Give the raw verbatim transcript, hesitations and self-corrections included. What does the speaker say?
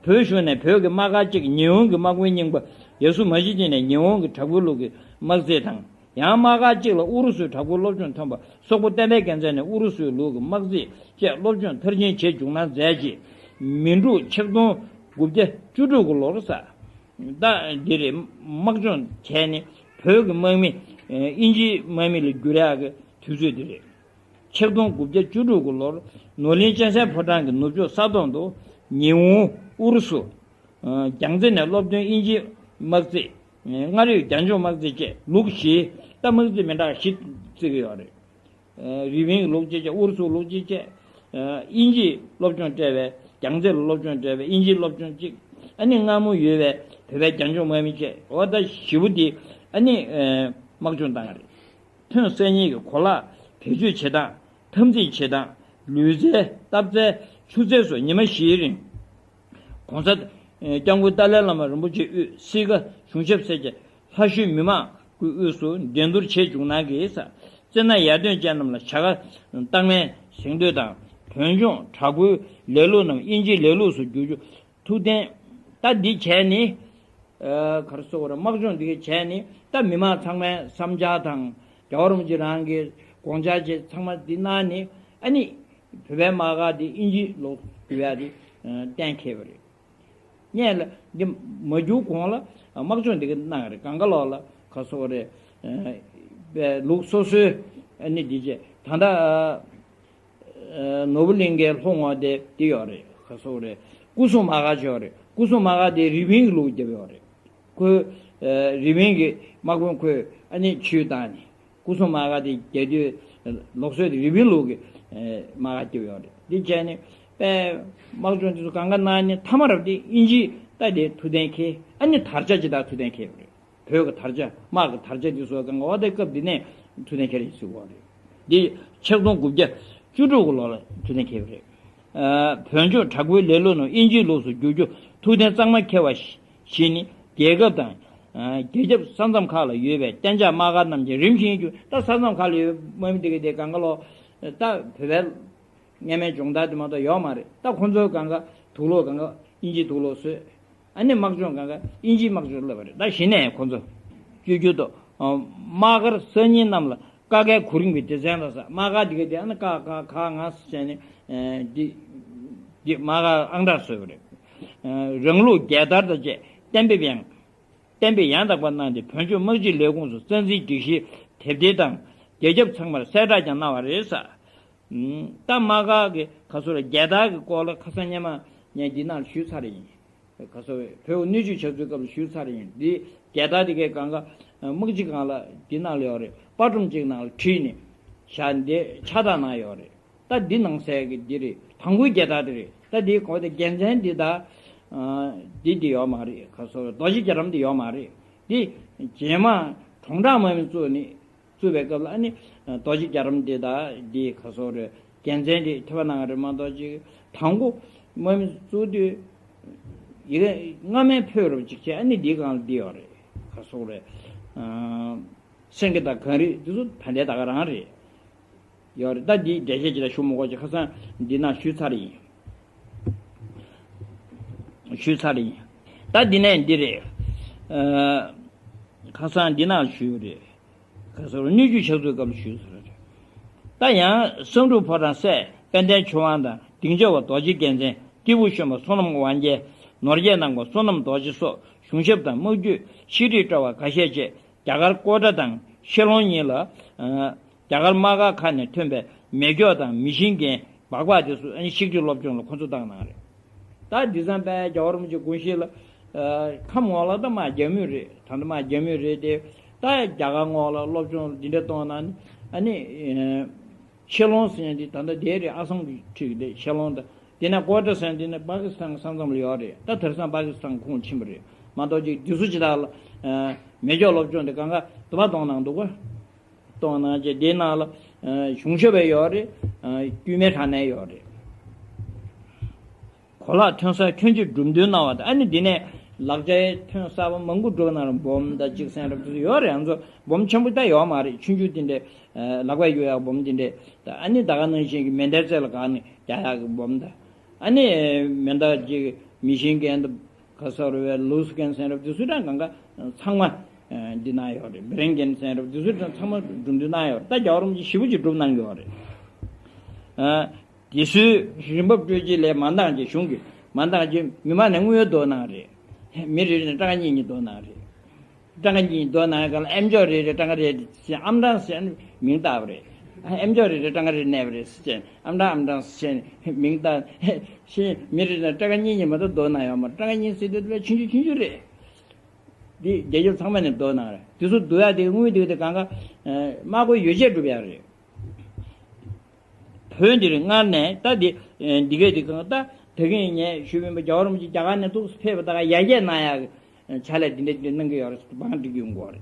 བོད་གཞུང་ནས་བོད་ཀྱི་དམག་སྒར་གཅིག་ཉི་ཧོང་གི་དམག་དཔོན་རྙིང་པ་ཡ་སུ་མ་ཤི་ཅི་ནས་ཉི་ཧོང་གི་དྲག་པོའི་ལུགས་ཀྱི་དམག་རྩིས་དང་། ཡང་དམག་སྒར་གཅིག་ལ་ཨུ་རུ་སུའི་དྲག་པོའི་སློབ་སྦྱོང་ཐོན་པ་སོག་པོ་བསྟན་པའི་རྒྱལ་མཚན་ནས་ཨུ་རུ་སུའི་ལུགས་ཀྱི་དམག་རྩིས་བཅས་སློབ་སྦྱོང་མཐར་ཕྱིན་བྱེད་བཅུག་གནང་མཛད་ཅིང་། མི་འཁྲུག་ཆིག་སྟོང་དགུ་བརྒྱ་བཅུ་དྲུག་གི་ལོར་ས། ད་འདི་རེད། དམག་སྦྱོང་བྱས་ནས་བོད་ཀྱི་དམག་མི་ཨིན་ཇིའི་དམག་མི་ལ་བསྒྱུར་ཡག་གི་དུས་ཚོད་འདི་རེད། ཆིག་སྟོང་དགུ་བརྒྱ་བཅུ་དྲུག་གི་ལོར་ནོར་གླིང་གཅན་གཟན་ཕོ་བྲང་གི་ནུབ་ཕྱོགས་ས་སྟོང་དུ་ཉི་ཧོང་ཨུ་རུ་སུ་རྒྱལ་རྩེ་ནས་སློབ་ཐོན་དབྱིན་ཇིའི་དམག་རྩིས། མངའ་རིས་རྒྱ་འཇོག་དམག་རྩིས་བཅས་ལུགས་བཞི། ད་དམག་རྩིས་མི་འདྲ་བཞི་བརྩི་གི་ཡོད་རེད། རི་པིན་གྱི་ལུགས་གཅིག་བྱས། ཨུ་རུ་སུའི་ལུགས་གཅིག་བྱས། དབྱིན་ཇིའི་སློབ་སྦྱོང་སྤྲད་པའི་རྒྱལ་རྩེ་ལ་སློབ་སྦྱོང་སྤྲད་པའི་དབྱིན་ཇིའི་སློབ་སྦྱོང་གཅིག་ཨ་ནི་སྔ་མོ་ཡོད་པའི་བོད་པའི་རྒྱ་འཇོག་དམག་མི་བཅས། འོ་ད་བཞི་པོ་འདི་ཨ་ནི་དམག་སྦྱོང་བཏང་བ་རེད། ཐོན་གསར་རྙིང་གི་གོ་ལག་བེད་སྤྱོད་བྱེད་སྟངས། འཐབ་འཛིང་བྱེད་སྟངས། ལུས་རྩལ། འཐབ་རྩལ། ཆུ་རྩལ་སོགས་ཉི་མ་བཞིའི་རིང་༸གོང་ས་༸སྐྱབས་མགོན་ཏཱ་ལའི་བླ་མ་རིན་པོ་ཆེ་དབུས་སྲིད་ཁག་གཞུང་ཞབས་སེར་སྐྱ་ལྷ་ཞུའི་མི་མང་གི་དབུས་སུ་འགྲན་བསྡུར་བྱེད་བཅུག་གནང་གི་ས། རྩེ་ན་ཡར་ཐོན་ཅན་རྣམས་ལ་བྱ་དགའ་བཏང་མིན་གཟེངས་བསྟོད་དང་། བོད་ལྗོངས་དྲག་པོའི་ལས་ལུགས་རྣམས་དབྱིན་ཇིའི་ལས་ལུགས་སུ་བསྒྱུར་རྒྱུ་ཐུགས་གཏན། ད་འདི་བྱས་ནི། ཨ་ག་རེ་ཟེར་དགོས་རེད། དམག་སྦྱོང་འདི་ག་བྱས་ནི་ད་མི་མང་ཚང་མའི་བསམ་འཆར་དང་རྒྱལ་བ་རིན་པོ་ཆེ་རང་གི་དགོངས་འཆར་བཅས་ཚང་མ་འདི་གནང་ནི། ཨ་ནི་བོད་པའི་དམག་སྒར་འདི་དབྱིན་ཇི་ལོགས་བསྒྱུར་ཡ་འདི་གཏན་འཁེལ་བ་རེད། ངས་ལ་འདི་མ་བསྒྱུར་གོང་ལ་དམག་སྦྱོང་འདི་ག་གནང་རེད། གང་ག་ལོག་ལ་ག་རེ་ཟེར་དགོས་རེད། ཨ་པའི་ལུགས་སོ་སོའི་ཨ་ནི་འདི་བྱས། ད་ལྟ་ནོར་བུ་གླིང་གའི་ལྷོ་ངོས་དེ་དེ་ཡོད་རེད། ག་རེ་ཟེར་དགོས་རེད། སྐུ་སྲུང་དམག་སྒར་ཅིག་ཡོད་རེད། སྐུ་སྲུང་དམག་སྒར་དེ་རི་པིན་གྱི་ལུགས་བརྒྱབ་ཡོད་རེད། ཁོས་ཨ་རི་པིན་གྱི་དམག་དཔོན་ཁོས་ཨ་ནི་ཁྲིད་བཏང་ནས་སྐུ་སྲུང་དམག་སྒར་དེ་རྒྱག་དུས་ལུགས་སྲོལ་དེ་རི་པིན་ལུགས་ཀྱི་ཨ་དམག་སྒར་བརྒྱབ་ཡོད་རེད། དེ་བྱས་ནས་པའི་དམག་སྦྱོང་དེ་ཚོ་གང་ག་གནང་ནས་མཐའ་མར་དེ་དབྱིན་ཇིས་ད་དེ་ཐུགས་གཏན་འཁེལ། ཨ་ནི་དར་ཆ་ཅིག་ད་ཐུགས་གཏན་འཁེལ་བ་རེད། བོད་ཀྱི་དར་ཆ། དམག་གི་དར་ཆ་འདི་ཚོ་གང་ག་འོ་དེ་སྐབས་འདི་ནས་ཐུགས་གཏན་འཁེལ་ཡིན་ཟེར་བ་རེད། འདི་ཆིག་སྟོང་དགུ་བརྒྱ་བཅུ་དྲུག་གི་ལོ་ལ་ཐུགས་གཏན་འཁེལ་བ་རེད། ཨ་བོད་ལྗོངས་དྲག་པོའི་ལས་ལུགས་རྣམས་དབྱིན་ཇིའི་ལུགས་སུ་བསྒྱུར་རྒྱུ་ཐུགས་གཏན་གཙང་མ་འཁེལ་བ་ཞིག་ནི། རྒྱལ་ཁབ་དང་ཨ་རྒྱལ་ཁབ་ས་མཚམས་ཁག་ལ་ཡོད་པའི་གཏན་འཇགས་དམག་སྒར་རྣམས་ཀྱིས་རིམ་བཞིན་བསྒྱུར། ད་ས་མཚམས་ཁག་ལ་ཡོད་པའི་དམག་མི་དེ་ག་དེ་གང་ག་ལོ་ད་བོད་པའི་སྔ་མའི་སྦྱོང་བརྡར་དེ་མ་གཏོགས་ཡོད་མ་རེད། ད་ཁོང་ཚོའི་གང་ག་དུག་ལོག་གང་ག་དབྱིན་ཇིའི་དུག་ལོག་བཟོས། ཨ་ནི་དམག་སྦྱོང་གང་ག་དབྱིན་ཇིའི་དམག་སྦྱོང་བསླབས་པ་རེད། ད་གཞི་ནས་ཁོང་ཚོ་བཅོས་བསྒྱུར་དུ་དམག་སྒར་གསར་རྙིང་རྣམས་ལ་ཀ་ཁའི་གོ་རིམ་གྱི་སྡེ་ཚན་ལ་ས། དམག་སྒར་འདི་ག་དེ་ཨ་ནི་ཀ་ཁ་ག་ང་ཟེར་ནས་འདི་འདི་དམག་སྒར་ཨང་གྲངས་བཟོས་པ་རེད། རང་ལུགས་རྒྱལ་དར་དང་བཅས་གཏན་འབེབས་ཡང་གཏན་འབེབས་ཡང་དག་པ་གནང་སྟེ་བོད་ལྗོངས་དམག་སྤྱི་ལས་ཁུངས་སུ་རྩ་འཛིན་སྒྲིག་གཞི་དེབ་ཐེར་དང་རྒྱ་ཁྱབ་ཚང་མར་གསལ་བསྒྲགས་ཀྱང་གནང་བ་རེད་ས། ད་དམག་སྒར་གྱི་ཁ་སོ་ར་རྒྱལ་དར་གྱི་སྐོར་ལ་ཁ་སང་སྔོན་མ་ངས་འདི་ནང་ཞུས་ཚར་ཡིན། ཁ་སོ་བོད་སྣོད་བཅུད་ཕྱག་འཚལ་སྐབས་ལ་ཞུས་ཚར་ཡིན། འདི་རྒྱལ་དར་འདི་གའི་སྒང་ག་དམག་སྤྱི་སྒང་ལ་འདི་ནང་ལ་ཡོད་རེད། པར་སྒྲོམ་གཅིག་ནང་ལ་བྲིས་ནས་བཞག་འདི་ཕྱག་རྟགས་གནང་ཡོད་རེད། ད་འདི་ནང་གསལ་གྱི་འདི་རེད། དང་པོའི་རྒྱལ་དར་འདི་རེད། ད་འདི་གོ་དེ་རྒྱལ་མཚན་འདི་ད་འདི་འདི་ཡོད་མ་རེད། ཁ་སོ་རྡོ་རྗེ་རྒྱ་གྲམ་འདི་ཡོད་མ་རེད། འདི་རྗེས་མ་གྲོང་བརྡལ་དམག་མི་བཙུགས་ནས་བཙུགས་པའི་སྐབས་ལ་ཨ་ནི་རྡོ་རྗེ་རྒྱ་གྲམ་འདི་དང་འདི་ཁ་སོ་རེ་རྒྱལ་མཚན་འདི་ཐེབས་པ་གནང་རེད་མ་གཏོགས་ཅིག་དང་པོ་དམག་མི་བཙུགས་དུས་ཡི་གེ་སྔ་མའི་ཕོད་རུ་ཅིག་བྱས། ཨ་ནི་འདིའི་སྒང་ལ་འདི་ཡོད་རེད། ཁ་སོ་རེ་སེང་གེ་དང་གངས་རི་འདི་ཚོ་ད་ལྟའི་ད་ག་རང་རེད། ཡོད་རེད། ད་འདི་འགྲེལ་བཤད་ཅིག་ལ་ཞུ་མི་དགོས་ཀྱི་ཁ་སང་འདི་ནང་ཞུས་ཚར་ཡིན། ཞུས་ཚར་ཡིན། ད་འདི་ནས་འདི་རེད། ཨ་ཁ་སང་འདི་ནང་ཞུས་རེད། ཁ་སང་སྣོད་བཅུད་ཕྱག་འཚལ་སྐབས་ལ་ཞུས་ཚར་རེད། ད་ཡང་བསམ་འགྲུབ་ཕོ་བྲང་སྲས་དཔལ་ལྡན་ཆོས་དབང་དང་སྡིངས་ཆ་བ་རྡོ་རྗེ་རྒྱལ་མཚན། སྐྱེས་བུ་གཞོན་པ་བསོད་ནམས་དབང་རྒྱལ། ནོར་རྒྱས་ནང་པ་བསོད་ནམས་རྡོ་རྗེ་སོགས་གཞུང་ཞབས་དང་དམག་རྒྱུད་ཤེས་རིག་སྤྲོ་བ་ཁ་ཤས་བཅས་རྒྱ་གར་ཀོ་ཊ་དང་ཤེ་ལོང་གཉིས་ལ། ཨ་རྒྱ་གར་དམག་སྒར་ཁག་ནས་ཐོན་པའི་མེ་སྒྱོགས་དང་མེ་ཤིན་གན་སྦག་སྦག་དེ་ཚོ་ཨ་ནི་ཤེས་རིག་སློབ་སྦྱོང་ལ་ཁོ་ཚོ་བཏང་གནང་རེད། ད་འདི་ཙམ་པས་རྒྱལ་བ་རིན་པོ་ཆེ་དགོངས་གཞི་ལ་ཨ་ཁམས་ངོ་ལ་ད་དམག་རྒྱག་མུས་རེད། ད་ལྟ་དམག་རྒྱག་མུས་རེད་དེ། ད་རྒྱ་གར་ངོ་ལ་སློབ་སྦྱོང་འདི་འདྲ་གཏོང་གནང་ནས་ཨ་ནི་ཤེ་ལོང་ཟེར་མཁན་འདི་ད་ལྟ་དེ་རེད། ཨ་སམ་གྱི་འཁྲིས་ཀྱི་དེ་ཤེ་ལོང་དང་། དེ་ནས་ཀོ་ཊ་ཟེར་མཁན་འདི་ནི་པ་ཀི་སི་ཐན་གྱི་ས་མཚམས་ལ་ཡོད་རེད། ད་དེང་སང་པ་ཀི་སི་ཐན་ཁོངས་ཕྱིན་པ་རེད་མ་གཏོགས་ཅིག་དུས་ཚོད་ཅིག་ལ་ཨ་མེ་སྒྱོགས་སློབ་སྦྱོང་དེ་གང་ག་དུ་མ་གཏོང་གནང་འདུག་ག་གཏོང་གནང་བྱས་དེའི་ནང་ལ་ཨ་གཞུང་ཞབས་པ་ཡོད་རེད། ཨ་དཀྱུས་མའི་དྲ་གནས་ཡོད་རེད། གོ་ལག་ཐོན་གསར་ཁྱོན་ཆེ་གྲུབ་འདུན་གནང་བ་དང་། ཨ་ནི་འདི་ནས་ལག་ཆའི་ཐོན་གསར་པ་མང་པོ་འགྲོ་གནང་རེད། སྦོམ་དང་གཅིག་སེང་རབ་དེ་ཚོ་ཡོད་རེད། ང་ཚོ་སྦོམ་ཆེན་པོ་ད་ཡོད་མ་རེད། ཆུང་ཆུང་དེ་འདྲས་ལག་པས་གཡུག་ཡག་སྦོམ་དེ་འདྲས་དང་། ཨ་ནི་ད་ག་ནང་བཞིན་གྱི་མེ་མདའི་རྩེ་ལ་བཀག་ནས་རྒྱག་ཡག་གི་སྦོམ་དང་། ཨ་ནི་མེ་མདའ་གཅིག་ མི་ཤིན་ཀན་དང་ག་ས་རུ་བའི་ལུས་ཀན་ཟེར་རབས་དེ་ཚོ་ད་གང་ག་ཚང་མ་འདི་གནང་ཡོད་རེད། བེ་རེན་ཀན་ཟེར་རབས་དེ་ཚོ་ད་ཚང་མ་སྒྲུབ་འདི་གནང་ཡོད་རེད། ད་རྒྱལ་བ་རིན་པོ་ཆེ་ཞེ་པོ་ཅིག་སྒྲུབ་གནང་གི་ཡོད་རེད། ཨ། དེ་ཚོའི་རིན་འབབ་སྤྲོད་ཀྱི་ལས་མ་འདང་ཀྱི་གཞུང་གི་མ་འདང་ཀྱི་མི་མང་ནས་དངུལ་བསྡོལ་གནང་རེད། མི་རེ་རེ་ནས་སྐྲངས་ཀ་གཉིས་གཉིས་བསྡོལ་གནང་རེད། སྐྲངས་ཀ་གཉིས་གཉིས་བསྡོལ་གནང་ག་ལ་ཨེམ་ཅོག་རེ་རེ་སྐྲངས་ཀ་རེ་ཞེས་ཨམ་ཀྲང་ཞེས་མིང་བཏགས་པ་རེད། ཨེམ་ཅོག་རེ་རེ་སྐྲངས་ཀ་རེ་གནས་པ་རེད་ཟེར་བྱས་ཨམ་ཀྲང་ཨམ་ཀྲང་ཞེས་མིང་བཏགས་ཤེས། མི་རེ་རེ་ནས་སྐྲངས་ཀ་གཉིས་གཉིས་མ་གཏོགས་བསྡོལ་གནང་ཡོད་མ་རེད། སྐྲངས་ཀ་གཉིས་ཟེར་དུས་ཆུང་ཆུང་ཆུང་ཆུང་རེད། འདི་རྒྱལ་ཁབ་ཚང་མ་ནས་བསྡོལ་གནང་རེད། དེ་ཚོ་བསྡུ་ཡག་དེ་དངུལ་དེ་དེ་གང་ག་དམག་དཔོན་ཡོ་བྱད་སྒྲུབ་ཡག་རེད། བོད་འདིར་སྔར་ནས་ད་འདི་འདི་གས་འདི་གང་ད་དེ་གས་ངས་ཞུས་པ་ཡིན་པ། རྒྱལ་བ་རིན་པོ་ཆེ་རྒྱ་གར་ནས་ཐུགས་སུ་ཕེབས་པ་ད་ག་ཡར་རྒྱས་གནང་ཡག་ཕྱག་ལས་འདི་འདྲ་འདི་འདྲ་གནང་གི་ཡོད་རེད་ཟེར་དུས་བང་སྒྲིག་གི་ཡོང་གི་ཡོད་རེད།